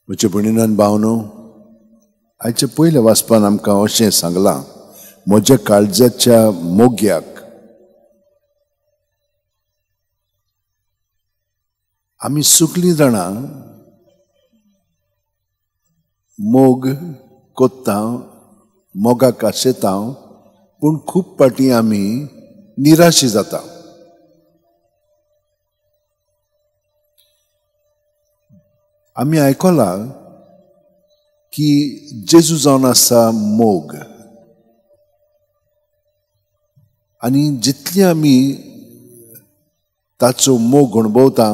म्हज्या भयणीन भावनो, आयच्या पयल्या वाचपान आमकां अशें सांगलां, म्हज्या काळजाच्या मोग्याक. आमी सगळीं जाणां मोग कोत्ता, मोगाक आशेता, पूण खूब फावटी आमी निराशी जाता. आमी आयकलां की जेजू जावन आसा मोग, आनी जितली आमी ताचो मोग अणभवता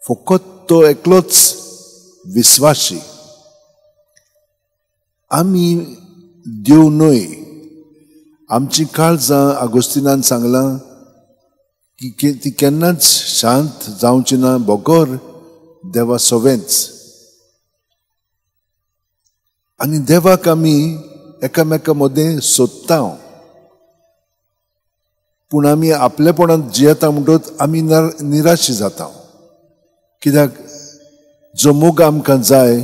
फकत तो एकलोच विस्वाशी. आमी देव न्हय. आमची काळजां आगोस्तिनान सांगलां की ती केन्नाच शांत जावची ना बगर देवा सवेंच. आनी देवाक आमी एकामेका मदें सोदता, पूण आमी आपलेपणांत जियेता म्हणटच आमी निराशी जाता. कित्याक जो मोग आमकां जाय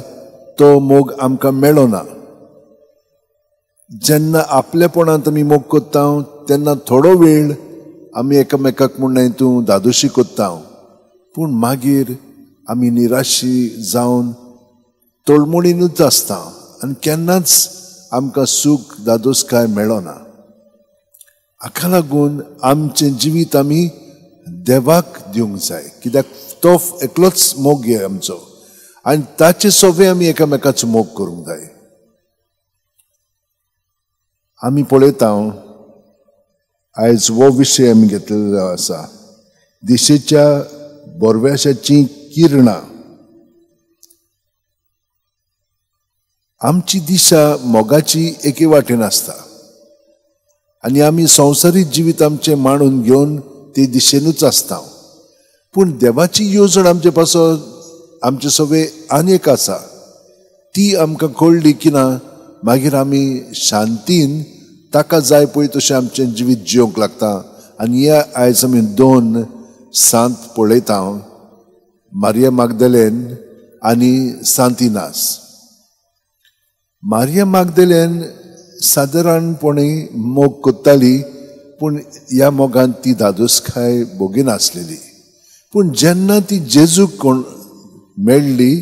तो मोग आमकां मेळना. जेन्ना आपलेपणांत आमी मोग करता तेन्ना थोडो वेळ आमी एकामेकाक म्हणून तूं दादोशी करता, पूण मागीर आमी निराशी जावन तळमळीनूच आसता आनी केन्नाच आमकां सूख दादोसकाय मेळना. हाका लागून आमचें जिवीत आमी देवाक दिवंक जाय, कित्याक तो एकलोच मोग आमचो आनी ताचे सोवे आमी एकामेकाचो मोग करूंक जाय. आमी पळयता आयज हो विशय आमी घेतलेलो आसा, दिशेच्या बोरव्याशाची किरणां. आमची दिशा मोगाची एके वाटेन आसता आनी आमी संवसारीक जिवीत आमचें मांडून घेवन ते दिशेनूच आसता, पूण देवाची येवजण आमचे पासत आमचे सवे आनी एक आसा. ती आमकां कळ्ळी की ना मागीर आमी शांतीन ताका जाय पळय तशें आमचें जिवीत जिवंक लागता. आनी ह्या आयज आमी दोन सांत पळयता, मारिया मागदेलेन आनी सांत इनास. मारिया मागदेलेन सादारणपणे मोग करताली, पूण ह्या मोगान ती दादोसकाय भोगिनासलेली. पूण जेन्ना ती जेजूक मेळ्ळी,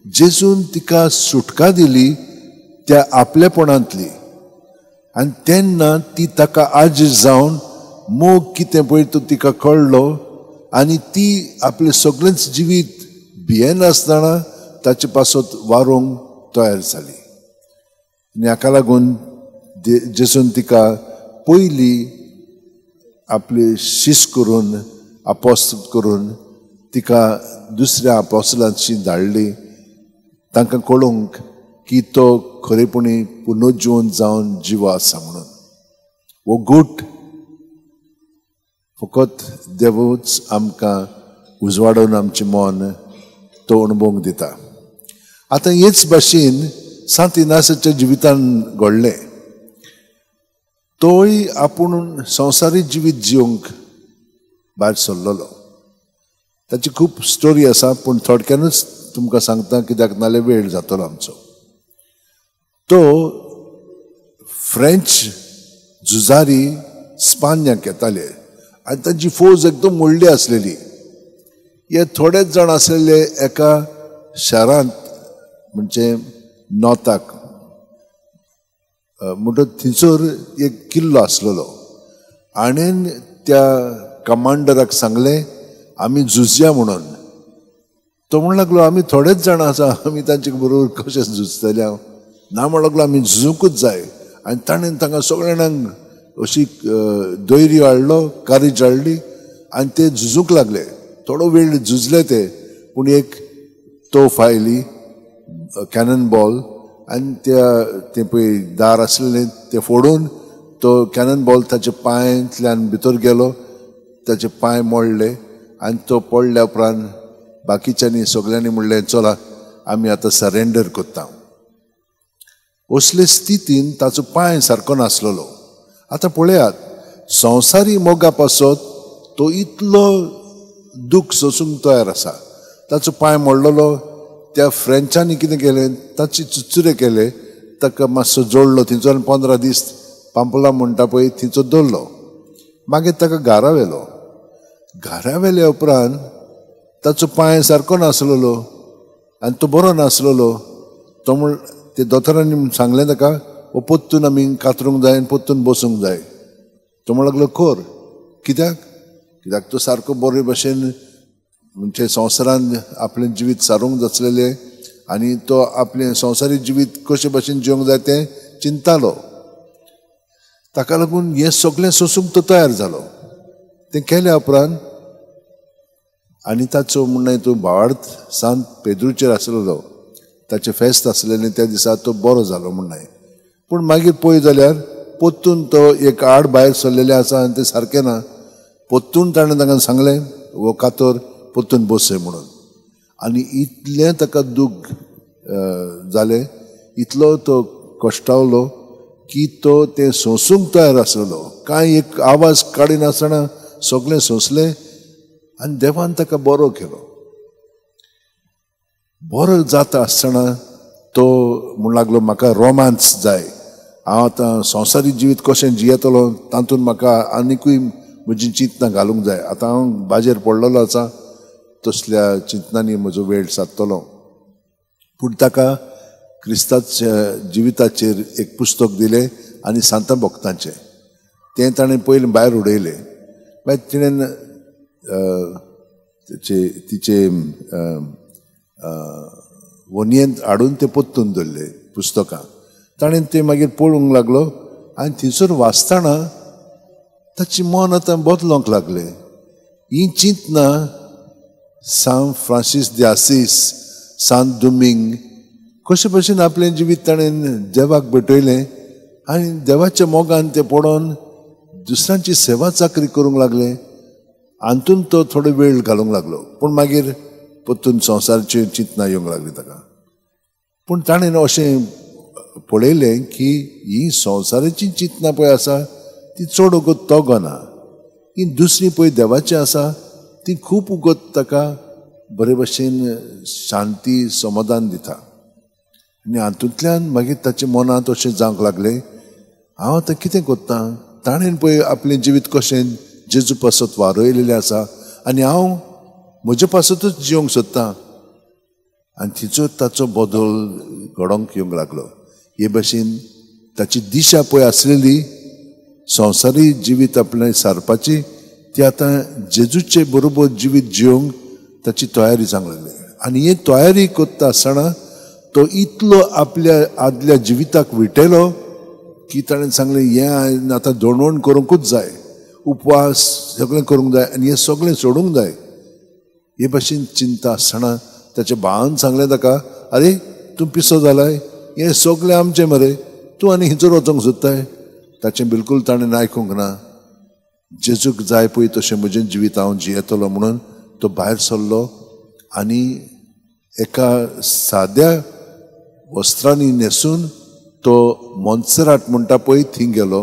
जेजून तिका सुटका दिली त्या आपलेपणांतली, आनी तेन्ना ती ताका आजीज जावन मोग कितें पळय तो तिका कळ्ळो आनी ती आपलें सगळेंच जिवीत भियेनासतना ताचे पासत वारोवंक तयार जाली. आनी हाका लागून जेजून तिका पयली आपली शीस करून आपोस्त करून तिका दुसऱ्या आपोस्तलांशी धाडली, तांकां कळोवंक की तो खरेपणी पुनर्जीवन जावन जिवो आसा म्हणून. हो गूट फकत देवूच आमकां उजवाडून आमचें मन तो अणभवंक दिता. आतां हेच भाशेन सांत इनासाच्या जिवितान घडलें. तोय आपूण संवसारीक जिवीत जिवंक भायर सरलेलो. ताची खूब स्टोरी आसा, पूण थोडक्यानूच तुमकां सांगता कित्याक नाल्यार वेळ जातलो आमचो. तो फ्रेंच झुजारी स्पान्याक येताले आनी तांची फौज एकदम व्हडली आसलेली. हे थोडेच जाण आसलेले एका शारांत, म्हणजे नॉर्थाक, म्हणटच थंयसर एक किल्लो आसलेलो. आनी त्या कमांडराक सांगलें आमी झुजया म्हणून. तो म्हणूंक लागलो आमी थोडेच जाण आसा, आमी तांचे बरोबर कशें झुजतले? हांव ना म्हणूंक लागलो आमी झुजूंकूच जाय. आनी ताणें तांकां सगळ्या जाणांक अशी धैर्य हाडलो, कारीज हाडली आनी ते झुजूंक लागले. थोडो वेळ झुजले ते, पूण एक तोफ आयली, कॅनन बॉल, आनी त्या तें पळय दार आसलेलें तें फोडून तो कॅनन बॉल ताच्या पांयांतल्यान भितर गेलो, ताचे पांय मोडले आनी तो पडल्या उपरांत बाकीच्यांनी सगळ्यांनी म्हणलें चला आमी आतां सरेंडर करता. असले स्थितीन ताचो पांय सारको नासलेलो. आतां पळयात, संवसारी मोगा पासत तो इतलो दूख सोसूंक तयार आसा. ताचो पांय मोडलेलो, त्या फ्रेंचांनी कितें केलें, ताची चुचुरे केले, ताका मातसो जोडलो थंयचो 15 दीस पांपला म्हणटा पळय थंयचो दवरलो. मागीर ताका घरा व्हेलो. घरा व्हेल्या उपरांत ताचो पांय सारको नासलेलो आनी तो बरो नासलेलो. तो म्हण ते दोतोरांनी सांगलें ताका, हो पोत्तून आमी कातरूंक जाय आनी पोत्तून बसूंक जाय. तो म्हण लागलो खोर, कित्याक कित्याक तो सारको बरे भशेन म्हणजे संवसारान आपलें जिवीत सारूंक जातलेलें आनी तो आपलें संवसारीक जिवीत कशे भशेन जिवंक जाय तें चिंतालो. ताका लागून हें सगळें सोसूंक तो तयार जालो. तें केल्या उपरांत आनी ताचो म्हणणें तो भावार्थ सांत पेद्रूचेर आसलेलो, ताचें फेस्त आसलेलें त्या दिसा तो बरो जालो म्हणणें. पूण मागीर पळय जाल्यार पोत्तून तो एक आड भायर सरलेलें आसा आनी तें सारकें ना. पोत्तून ताणें तांकां सांगलें हो कातर पोत्तून बसय म्हणून. आनी इतलें ताका दूख जालें, इतलो तो कश्टावलो की तो तें सोंसूंक तयार आसलेलो. कांय एक आवाज काडिनासतना सगळें सोंसलें आनी देवान ताका बरो केलो. बरो जाता आसतना तो म्हण लागलो म्हाका रोमांस जाय, हांव आतां संवसारीक जिवीत कशें जियेतलो तातूंत म्हाका आनिकूय म्हजी चिंतनां घालूंक जाय. आतां हांव बाजेर पडलेलो आसा, तसल्या चिंतनांनी म्हजो वेळ सादतलो. पूण ताका क्रिस्ताच्या जिविताचेर एक पुस्तक दिलें आनी सांता भक्तांचें तें ताणें पयलीं भायर उडयलें. मागीर तिणें तिचे वनयेंत हाडून तें पोत्तून दवरलें पुस्तकां. ताणें तें मागीर पळोवंक लागलो आनी थंयसर वाचतना ताचें मन आतां बदलोंक लागलें. ही चिंतनां सांत फ्रांसीस दे आसीस, सांत दुमींग कशे भशेन आपलें जिवीत ताणें देवाक भेटयलें आनी देवाच्या मोगान तें पडोवन दुसऱ्यांची सेवा चाकरी करूंक लागलें. हातूंत तो थोडो वेळ घालूंक लागलो. पूण मागीर परतून संवसाराची चिंतनां येवंक लागली ताका. पूण ताणें अशें पळयलें की ही संवसाराची चिंतनां पळय आसा ती चड उगत तगना, ही दुसरी पळय देवाची आसा ती खूब उगत ताका बरे भशेन शांती समाधान दिता. आनी हातूंतल्यान मागीर ताच्या मनांत अशें जावंक लागलें, हांव आतां कितें करतां, ताणें पळय आपलें जिवीत कशें जेजू पासत वारयलेलें आसा आनी हांव म्हजे पासतूच जिवंक सोदतां. आनी तिचो ताचो बदल घडोवंक येवंक लागलो. हे भशेन ताची दिशा पळय आसलेली संवसारी जिवीत आपलें सारपाची ती आतां जेजूचे बरोबर जिवीत जिवंक ताची तयारी जावंक लागली. आनी ही तयारी करता आसतना तो इतलो आपल्या आदल्या जिविताक विटयलो की ताणें सांगलें हें आतां दणवण करूंकूच जाय, उपवास सगळें करूंक जाय आनी हें सगळें सोडूंक जाय. हे भशेन चिंता आसतना ताच्या भावान सांगलें ताका, आरे तूं पिसो जालाय, हें सगळें आमचें मरे, तूं आनी हिंचर वचोंक सोदताय. ताचें बिलकूल ताणें आयकूंक ना. जेजूक जाय पळय तशें म्हजें जिवीत हांव जियेतलो म्हणून तो भायर सरलो आनी एका साद्या वस्त्रांनी न्हेसून तो मोन्सेराट म्हणटा पळय थंय गेलो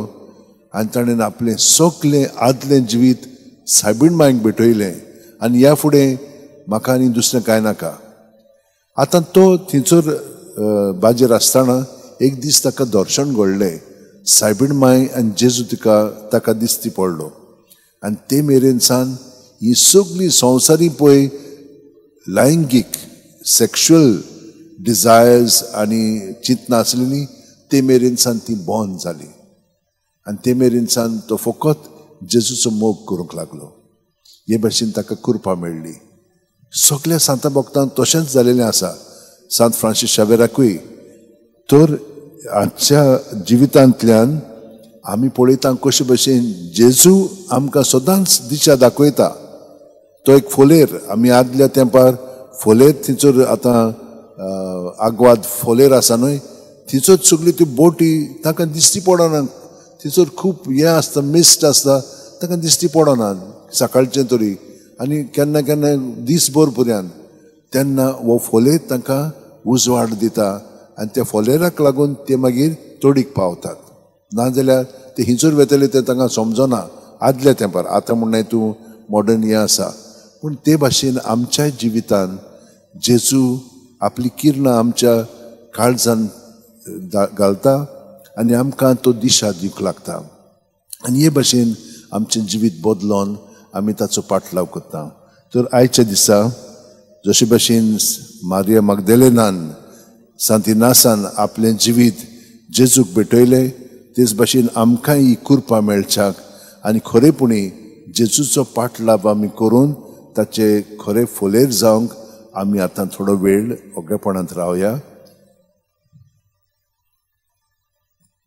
आनी ताणें आपलें सगळें आदलें जिवीत सायबीण मांयक भेटयलें आनी ह्या फुडें म्हाका आनी दुसरें कांय नाका. आतां तो थंयसर बाजेर आसतना एक दीस ताका दर्शन घडलें, सायबीण मांय आनी जेजू तिका ताका दिसती पडलो. आनी ते मेरेन सान ही सगळी संवसारी पळय लैंगीक सेक्शुअल डिजायर्स आनी चिंतनां आसलेली ते मेरेन सान ती बंद जाली आनी ते मेरेन सान तो फकत जेजूचो मोग करूंक लागलो. हे भशेन ताका कृपा मेळ्ळी. सगल्या सांता भक्तांक तशेंच जालेलें आसा, सांत फ्रांसीस शावेराकूय. तर आजच्या जिवितांतल्यान आमी पळयता कशे भशेन जेजू आमकां सदांच दिशा दाखयता. तो एक फोलेर, आमी आदल्या तेंपार फोलेर थंयसर आतां आग्वाद फोलेर आसा न्हय, थंयसर सगळ्यो त्यो बोटी तांकां दिश्टी पडना, थंयसर खूब हें आसता, मिस्ट आसता, तांकां दिश्टी पडना सकाळचें तरी आनी केन्ना केन्ना दीसभर पर्यंत. तेन्ना हो फोलेर तांकां उजवाड दिता आनी त्या फोलेराक लागून ते मागीर तोडीक पावतात. नाजाल्यार ते हिंचूर वेतले ते तांकां समजना आदल्या तेंपार. आतां म्हणणें तूं मॉडर्न हें आसा, पूण ते भाशेन आमच्या जिवितान जेजू आपली किरणां आमच्या काळजान घालता आनी आमकां तो दिशा दिवंक लागता आनी हे भाशेन आमचें जिवीत बदलोन आमी ताचो पाटलाव करता. तर आयच्या दिसा जशे भाशेन मारिया मागदेलेनान सांतिनासान आपलें जिवीत जेजूक भेटयलें तेच भाशेन आमकांय ही कृपा मेळच्याक आनी खरेपणी जेजूचो पाटलाव आमी करून ताचे खरे फोलेर जावंक आमी आतां थोडो वेळ ओगेपणांत रावया.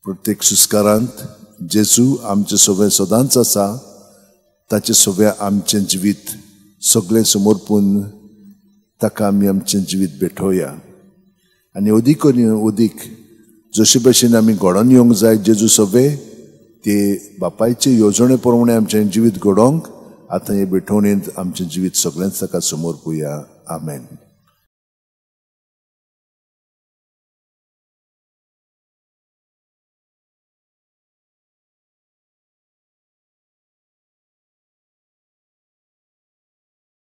प्रत्येक सुस्कारांत जेजू आमचे सगळें सदांच आसा, ताचे सगळें आमचें जिवीत सगळें समर्पून ताका आमी आमचें जिवीत भेटोवया आनी अदीक आनी अदीक जशे भशेन आमी घडोवन येवंक जाय जेजू सगळे ते बापायचे येवजणे प्रमाणे आमचें जिवीत घडोवंक आतां हे भेटवणेंत आमचें जिवीत सगळेंच ताका समर्पुया. आमेन.